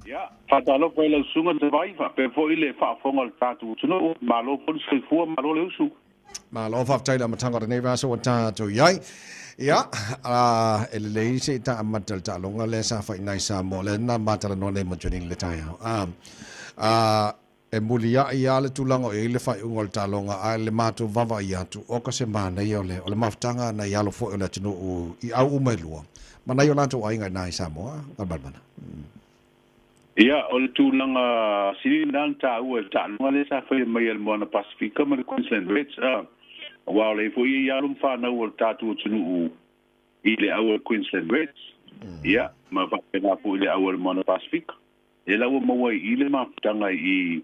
Ia, faatalofa i lau susuga Tavai faapea foi le faafofoga a le tatou atunuu. Malo foi le soifua, malo le usu. Malo faafetai i le amataga o lenei vaiaso ua tatou i ai. Ia, e lelei se i ta amata i le taaloga lea sa fai i nai Samoa, lea na ma talanoa nei ma Janine i le taeao. E muliai lava le tulaga o i ai le faaiuga o le taaloga, ae le matou vaavaai atu, oka se manaia o le, o le mafutaga nai alo foi o le atunuu i au uma e lua, ma nai o latou aiga i ina i Samoa. Galumalemana. Ia, o le tulaga sili lena na taua i le taaloga lea sa faia mai e le Moana Pasifika ma le Queensland Reds, aua o lea foi e i alo ma fanau o le tatou atunuu i le au o le Queensland Reds, ia, ma faapena foi i le au o le Moana Pasifika. Lea la ua maua ai i i le mafutaga i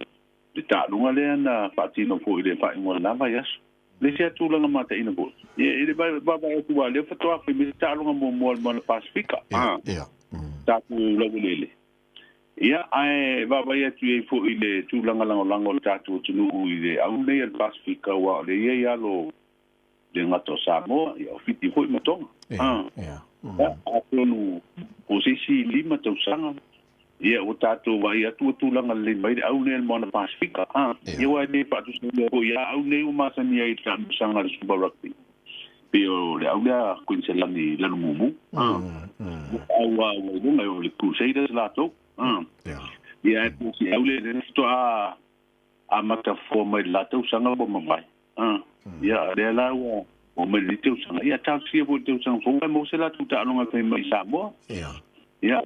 le taaloga lea na faatino foi i le faaiuga o lena vaiaso. Le isi lava tulaga mataina foi, ia, i le vaavaai atu aua o lea faatoa fai mai le taaloga muamua a le Moana Pasifika, tatou laueleele. Ia, ae vaavaai atu i ai foi i le tulaga lagolago o le tatou atunuu i le au lenei a le Pasifika, aua o lea e i ai alo le gata o Samoa, ia, o Fiti foi ma Tonga. Ia, atonu o se isi 5 tausaga, ia, ua tatou vaai atu ua tulaga lelei mai le au lenei a le Moana Pasifika. Ia, aua e le faatusaina foi ia au nei ua masani ai i le taamilosaga a le Super Rugby, pei o le au lea a Kuiniselani Lanugumu. Au a ua iloga o le Crusaders latou. Ia, ae po o se au lea lea faatoa amata fofoa mai le la tausaga ua mavae. Ia, lea la ua oo mai lenei tausaga. Ia, talosia foi i le tausaga fou ae maua se latou taaloga e fai mai i Samoa. Ia,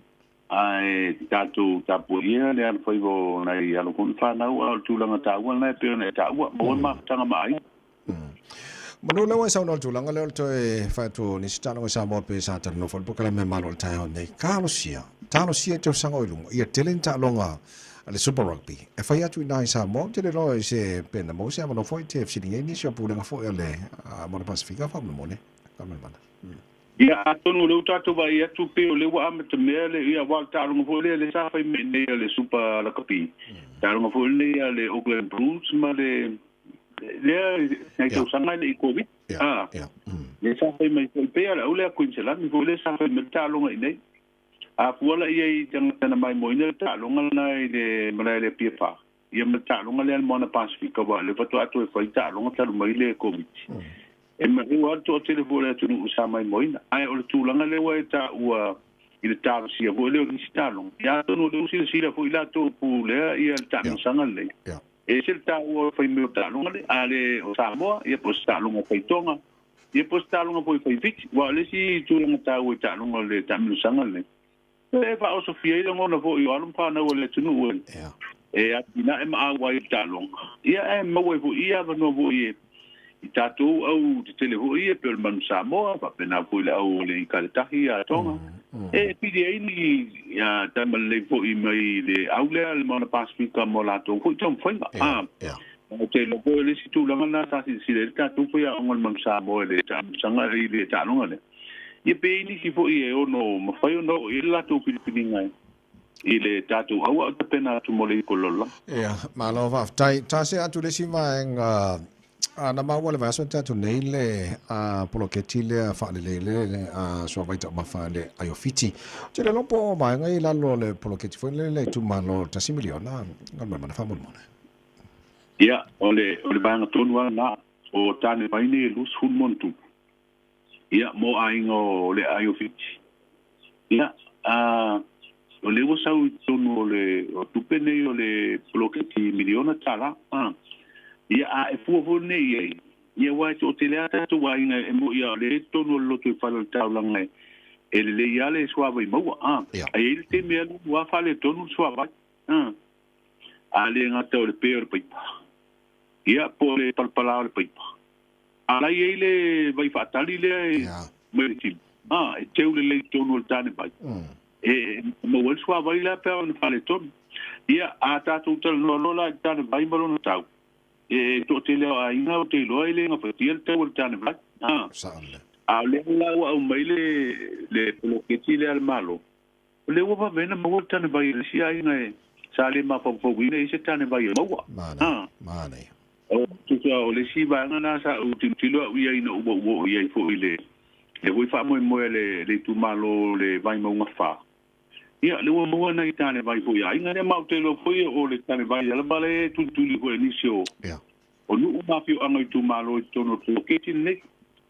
ae tatou tapuaia le alofaiva o nai alo foi ma fanau, a o le tulaga taua lena e pei ona e taua, maua le mafutaga ma aiga. Manu lea ua e saunoa i le tulaga lea o le toe fai atu o nisi taaloga i Samoa pe sa talanoa foi le polokalame a Malo i le taeao nei. Talosia, talosia i tausaga o i luma, ia tele ni taaloga a le Super Rugby e fai atu i ina i Samoa. Ou te le iloa i se pe na maua se avanoa foi te fesiligia ai nisi o pulega foi a le Moana Pasifika faamolemole. Faamolemole. Ia, atonu o lea ua tatou vaai atu pei o lea ua amatamea le, ia, aua o le taaloga foi lea lea sa fai mai nei a le Super Lakapi, taaloga foi lenei a le Auckland Blues ma le, lea nai tausaga e le i Covid, lea sa fai mai foi, pei lava o le au lea a Kuiniselani foi lea sa fai mai le taaloga i inei. A fua la i ai i tagata na maimoaina le taaloga lena i le malae le Apia Park, ia ma le taaloga lea a le Moana Pasifika, aua o lea faatoa toe fai taaloga talu mai le Koviti. E maua lava le toatele foi o le atunuu sa maimoaina. Ae o le tulaga lea ua e taua i le talosia foi lea o nisi taaloga, ia atonu o lea ua silasila foi latou pulea ia le taamilosaga lenei. E ese le taua o le fai mai o taaloga lea, a le o Samoa, ia po o se taaloga fai Toga, ia po o se taaloga foi fai Fiti. Aua o le isi tulaga taua i taaloga o le taamilosaga lenei, e faaosofia ai lagona foi o alo ma fanau a le atunuu e atinae ma auai i le taaloga, ia ae maua ai foi i avanoa foi i tatou au tetele foi ia, pei o le Manu Samoa, faapena foi le au o le Ikaletahi a Toga, e pili ai ni tama lelei foi mai le au lea le Moana Pasifika mo latou foi taumafaiga. Ou te iloa foi o le isi tulaga lena sa silasila ai le tatou faiaoga o le Manu Samoa i le taamilosaga i le taaloga lea. Ia pe i ai nisi foi e ono mafai ona oo i ai le latou filifiliga i le tatou aua o tapena atu mo le ipu o le lalolagi. Ia, malo faafetai. Ta see atu i le isi vaega, na maua i le vaiaso na tea atu nei le poloketi lea faalelei le suavai taumafa le Aiofiti. Ou te le iloa po o vaega ia i lalo o le poloketi foi lea le itumalo $1 miliona. Galumalemana faamolemole. Ia, o le vaega tonu lava lena, o tane vai nei e 20 ma ona tupu. Ia, mo aiga o le aai o Fiti. Ia, a, o lea ua sau i totonu o le o tupe nei o le poloketi miliona tala. A, ia, a e fua foi lenei i ai, ia, aua e toatele lava tatou aiga e moni lava o lea e i totonu o le lotoifale o le taulaga e lelei lava le suavai maua. A, a i ai le taimi e alu ua faaletonu le suavai. A, a le gata o le pe o le paipa, ia, po o le palapala o le paipa. A la i ai le vai faatali lea e mai le tino, a, e teu lelei i totonu o le tane vai, e maua ai le suavai la pe a ona faaletonu. Ia, a tatou talanoa loa la i le tane vai ma lona tau, e toatele o aiga ou te iloa e le gafatia le tau o le tane vai. A, a o lea la ua aumai le, le poloketi lea a le Malo, o lea ua vave ona maua le tane vai a le isi aiga e sa le mafaufauina i se tane vai e maua. Manaia, manaia. O, tusa o le isi vaega lena sa ou tilotilo au i ai ina ua ou oo i ai foi i le, le foi faamoemoe a le, le itumalo o le Vaimauga 4. Ia, le ua maua nai tāne vai foi aiga lea ma ou te iloa foi o le tāne vai ia lava le tulituli foi e nisi o o nuu ma afioaga i itumalo i totonu o le poloketi lenei.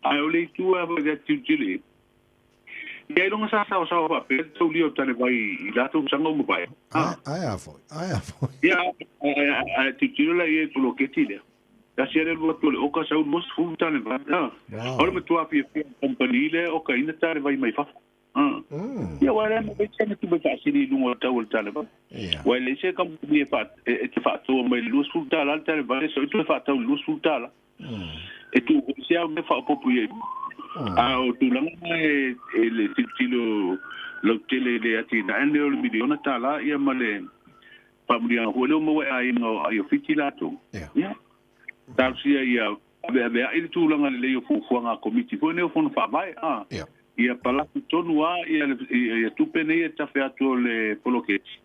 Ae o le itu lava i le tilotilo i ai, ia ailoga sa saosaoa faapea le taulia o tane vai i la tausaga ua mavae. Ae a foi, ae a foi. Ia, ae tilotilo la i ai i le poloketi lea, tasi lava le alu atu o le oka sau 20 tane vai. O le matua fiafia o le kamupani lea e okaina tane vai mai fafo. Ia, aua e leai ma sana tupe faasili i luga o le tau o le tane vai. Aua e leai se kamupani e te faataua mai i le $20 le tane vai, e sau toe faatau i le $20. E tuu foi se ao mea faaopoopo i ai. A o tulaga na e le tilotilo lautele i le atinae lenei o le miliona tala ia ma le faamuliaga foi lea ua maua e aiga o ai o Fiti latou. Ia, talosia ia aveaveai le tulaga lelei o fuafuaga a Komiti foi nei o Fono Faavae, ia palasi tonu lava ia tupe nei e tafe atu o le poloketi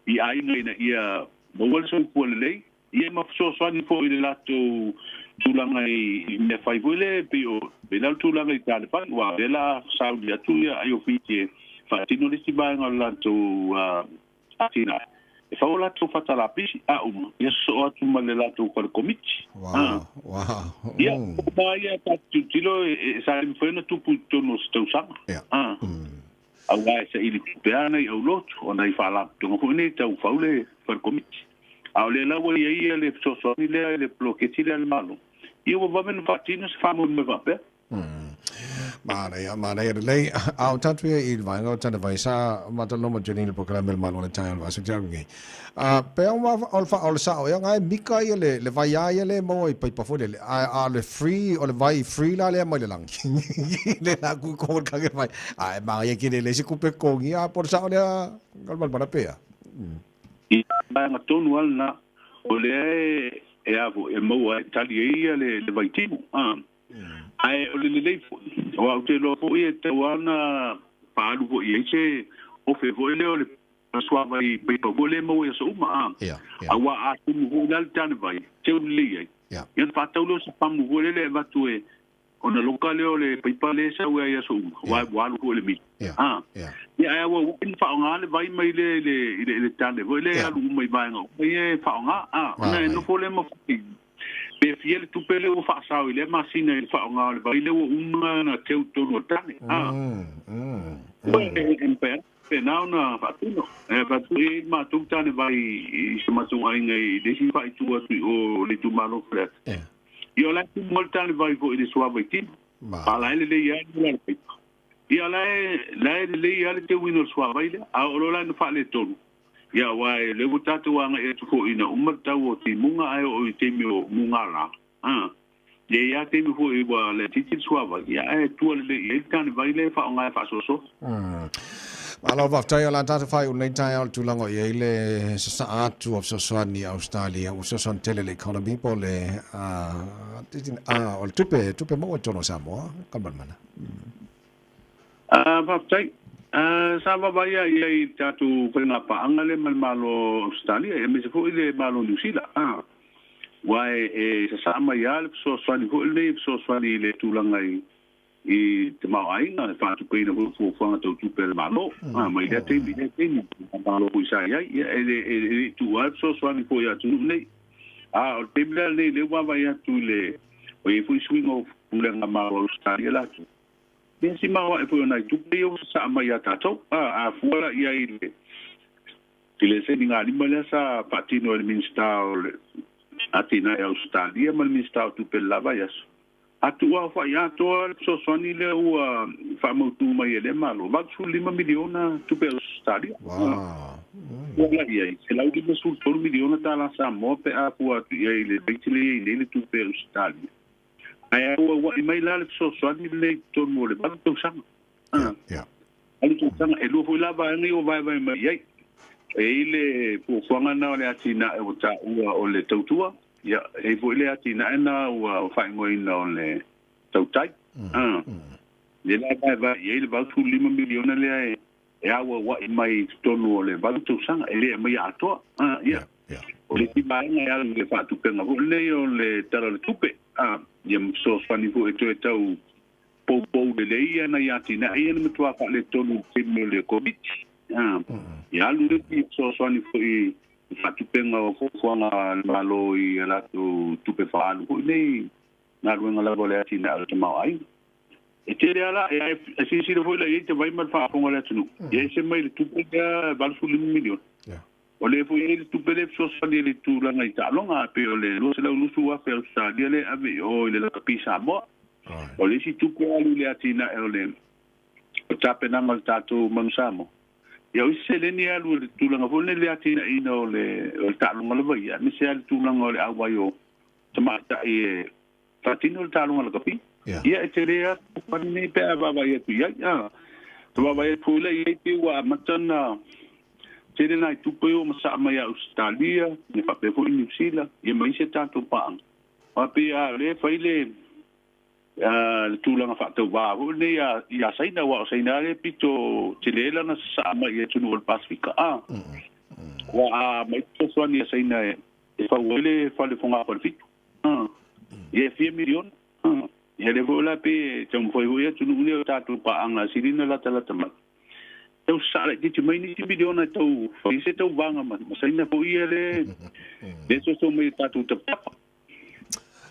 i aiga ina ia maua le soifua lelei, ia ma fesoasoani foi i le latou tulaga i mea fai foi lea e pei o pei la o le tulaga i Talefai, aua o lea o le a sauni atu ia ai o Fiti e faatino le isi vaega o le latou atinae. E fau o latou fata lapisi a uma, ia sosoo atu ma le latou fale komiti. Wow, wow. Ia, o mea ia ta te tilotilo sa le mafai ona tupu i totonu o se tausaga. Aua e saili tupe ana i aulotu, ona i faalapotopotoga foi nei tau fau le fale komiti. A o lea la ua i ai ia le fesoasoani lea i le poloketi lea a le Malo, ia ua vave ona faatino se faamoemoe faapea. Manaia, manaia lelei. A o tatou ia i le vaega o tana vai, sa matalanoa ma Jenny i le polokalame a le Malo o le taeao o le vaiaso talu nei. A, pea o o le o le sao ea nga e mika ia le vai a ia le maua i paipa foi lele, a o le free, o le vai free la lea mai le langi. Le la ku ko le kage vai. A e manaia ki le le se kupe kongi a po le sao lea, o le malamala pea. I vaega tonu lava lena, o lea e a foi, e maua e tali ai ia le vaitimu. Ae o le lelei foi, aua ou te iloa foi e tatau lava ona faaalu foi i ai se ofe foi lea o le suavai paipa foi lea e maua i aso uma, aua a tumu foi la le tanevai, teu lelei ai, ia ona faatau lea o se pamu foi lele e avatu e ona loka lea o le paipa lea e sau ai i aso uma, aua ua alu foi le mili. Ia, ae ua ua ina faaaoga le vai mai le i le tane foi lea e alu uma i vaega uma ia e faaaoga, ona e nofo lea ma pe fia le tupe lea ua faasao i lea masina i le faaaoga o le vai lea ua uma ona teu i totonu o le tane. E faapena ona faatino. E avatu i ai le matou tane vai i se matou aiga i le isi faaitu atu i o o le itumalo o Faleata. Ia o la e tumu ai le tane vai foi i le suavai tino. A o la e lelei lava le ola o le paipa. Ia la e lelei lava le teuina o le suavai lea, a oo loa la ina faaletonu, ia aua o lea ua tatou agai atu foi ina uma le tau o timuga ae oo i taimi o mugala, a, e i ai lava taimi foi ua laitiiti le suavai, ia ae tua lelei i ai le tanevai lea e faaaoga e faasoasoa. Malo faafetai o le a tatou faaiu i lenei taeao i le tulaga o i ai le sasaa atu o fesoasoani a Australia ua fesoasoani tele i le economy po o le o le tupe tupe maua i totonu o Samoa ka malamala. Faafetai. Sa vaavaai lava i ai i le tatou faiga paaga lea ma le Malo o Ausetalia aemaise foi le Malo o Niu Sila, aua e sasaa mai lava le fesoasoani foi lenei e fesoasoani i le tulaga i tamaoaiga, e faatupeina foi fuafuaga tau tupe a le Malo mai lea taimi i lea taimi, le Malo foi sa i ai, ia e le i tuua lava le fesoasoani foi a atunuu nei. A o le taimi la lenei lea ua vaavaai atu i le ua i ai foi suiga o pulega Malo o Ausetalia latou. Ia si maoae foi o nai tupe ia ua sasaa mai ia tatou. A fua la i ai i le sainigalima lea sa faatino e le Minisita o le Atinae o Ausetalia ma le Minisita o Tupe i le la vaiaso, a tuuaofai atoa le fesoasoani lea ua faamautu mai e lea Malo, $85 miliona tupe Ausetalia. Fua la i ai, $153 miliona tala Samoa pe a fua atu i ai i le rate lea e i ai nei le tupe Ausetalia. Ae auauai mai la le fesoasoani lenei i totonu o le 8 tausaga. 8 tausaga, e lua foi la vaega ia ua vaevae mai i ai. E i ai le fuafuaga lena o le atinae ua taua o le tautua, ia, e i ai foi le atinae lena ua faaigoaina o le tautai. Lea la e vaevae i ai le $85 miliona lea e auauai mai i totonu o le 8 tausaga, e le aumaia atoa. Ia, o le isi vaega e alu i le faatupega foi lenei o le Tala o le Tupe, ia ma fesoasoani foi e toe tau poupou lelei nai atinae ia na matua faaletonu i le taimi o le Koviti. Ia alu le fesoasoani foi i faatupenga o fuafuaga a le Malo i a latou tupe faaalu foi nei galuega lava o le atinae o le tamaoaiga. E tele lava la, e silasila foi la i ai te vai ma le faafofoga a le atunuu, ia ese mai le tupe lea $85 miliona. O lea foi e i ai le tupe lea e fesoasoani i le tulaga i taaloga, pei o le $220,000 Ausetalia lea e ave i o i le lakapi Samoa. O le isi tupe alu i le atinae o le tapenaga o le tatou Manu Samoa. Ia o isi seleni e alu i le tulaga foi lenei i le atinaeina o le taaloga lava ia, aemaise lava le tulaga o le auai o tamaitai e faatino le taaloga lakapi. Ia e tele lava le fesoasoani pe a vaavaai atu i ai. Ta vaavaai atu foi la i ai pei ua amata ona tele nai tupe ua masaa mai ia Ausetalia, ia faapea foi Niu Sila, ia ma isi a tatou paaga. Aua pei lava o lea e fai le tulaga faatauvā foi lenei ia Saina, aua o Saina lava lea e pito tele ai lana sasaa mai i atunuu o le Pasefika. Ua aumai fesoasoani a Saina e fau ai le fale fogafale fitu. Ia e fia miliona. Ia lea foi la pei e taumafai foi atunuu nei o tatou paaga sili ona latalata mai. Tau sasaa laitiiti mai nisi miliona e tau fai se tauvaga ma Saina foi ia le soso mai i tatou tapatapa.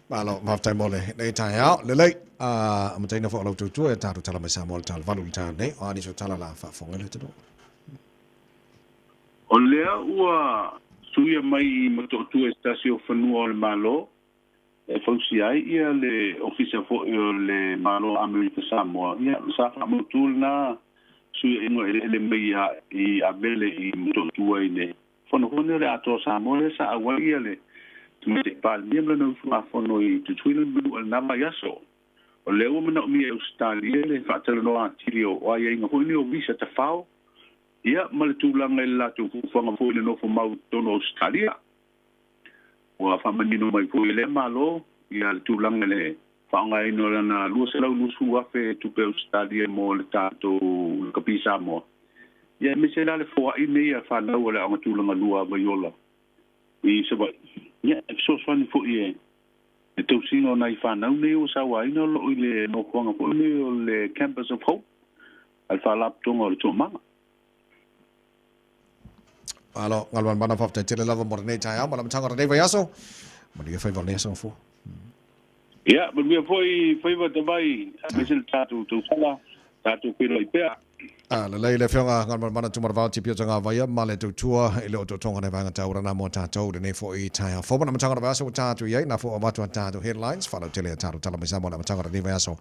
Malo, faafetai mo lenei taeao. Lelei, amataina foi o lau tautua e tatou tala mai Samoa le tala valu i le taeao nei. O a nisi o tala la faafofoga i le atunuu? O lea ua suia mai i Motootua i se tasi o fanua o le Malo e fausia ai ia le Ofisa foi o le Malo o Amerika Samoa, ia sa faamautu lena suiaiga eleele mai i Avele i Motootua i le Fono foi lenei o le Atoa Samoa lea sa auai ia le Tamaitai Palemia ma lana usugafono i Tutuila ma Manua i lena vaiaso. O lea ua manaomia e Ausetalia le faatalanoa atili o aiaiga foi nei o visa tafao ia ma le tulaga i le latou fuafuaga foi i le nofo mau i totonu o Ausetalia. Ua faamanino mai foi e lea Malo ia le tulaga i le faaaogaina o lana $220,000 tupe Ausetalia mo le tatou lakapi Samoa, ia aemaise la le foai nei a fanau o le Aoga Tulaga Lua a Vaiola i Savaii, ia e fesoasoani foi i le tausiga o nai fanau nei ua sauaina o lo o i le nofoaga foi nei o le Campus of Hope a le Faalapotopotoga o le Toomaga. Malo, galuega faafetai tele lava mo lenei taeao ma le amataga o lenei vaiaso. Manuia faiva o lenei aso gafua. Ia, manuia foi faiva tavai, aemaise le tatou tausala, tatou feiloai pea. A, lelei le Afioga Galumalemana Tumaravao Tipio Tagavaia ma le tautua i le otootoga nei vaega taua lena mo tatou lenei foi taeao fou ma le amataga o le vaiaso ua tatou i ai. Na fou avatu a tatou headlines, faalauaitele a tatou tala mai Samoa i le amataga o lenei vaiaso.